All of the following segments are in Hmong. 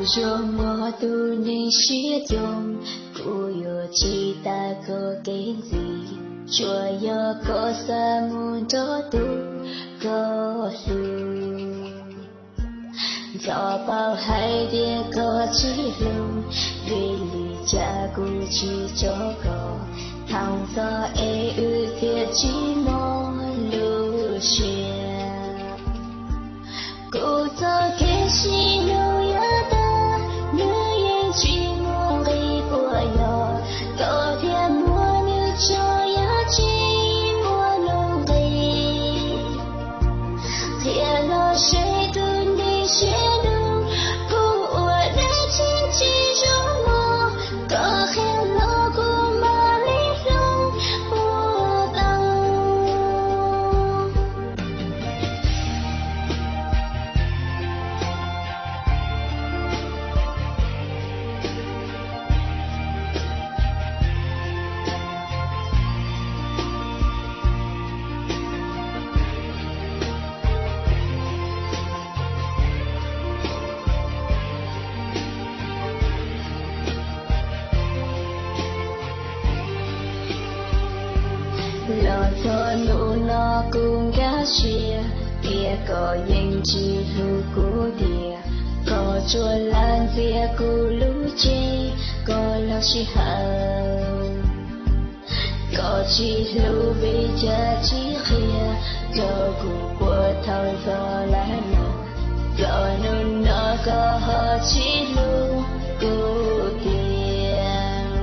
Zoo muaj tus neeg siab zoo, kuv yuav tsis tas koj kev ntxiv. Tsuas yog koj xav mus nrog tus koj hlub. Txhob paub hais tias koj tsis hlub, vim li cas kuv tsis tso koj. Thaum txog es wb thiaj tsis muaj lub siab. Kuv txoj kev sib hlub yav tag, nws yeej tsis muaj nqis puas yog, koj thiaj muab nws tso, yog tsis muaj nuj nqis. Qhia los seb tus neeg siab dub, kuv ua dab tsi tsis zoo mog, koj qhia los kuv mam li hloov ua tau. Los txog hnub no kuv nkag siab tias koj yeej tsis hlub kuv tiag. Koj tsuas lam ntxias kuv lub cev, koj los sij hawm. Koj tsis hlub vim cas tsis qhia rau kuv puas thaum txog lawm no. Txog hnub no koj ho tsis hlub kuv tiag.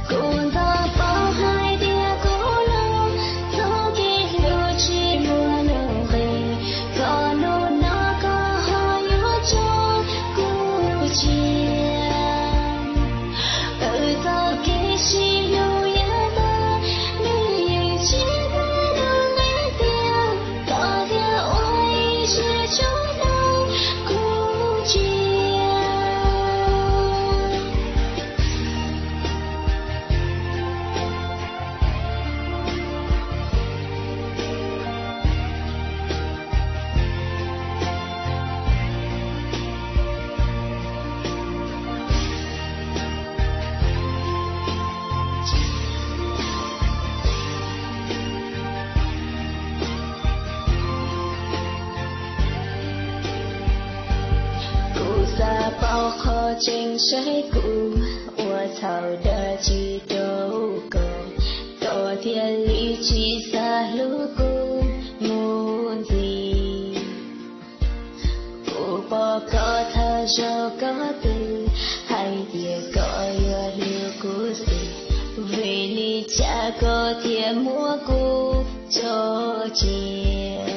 Kuv ntxov paub hais tias kuv los txoj kev hlub tsis muaj nuj nqis, txog hnub no koj ho yuav tso kuv cia. Wb txoj kev sib hlub yav tag, nws yeej tsis muaj nuj nqis tiag, koj thiaj ua ib siab tso hloov kuv cia. Kuv xav paub qhov tseeb saib kuv ua txhaum dab tsi rau koj, koj thiaj li tsis xav hlub kuv mus ntxiv. Kuv pom koj thawj zaug koj twb hais tias koj yuav hlub kuv xwb, vim li cas koj thiaj muab kuv tso cia?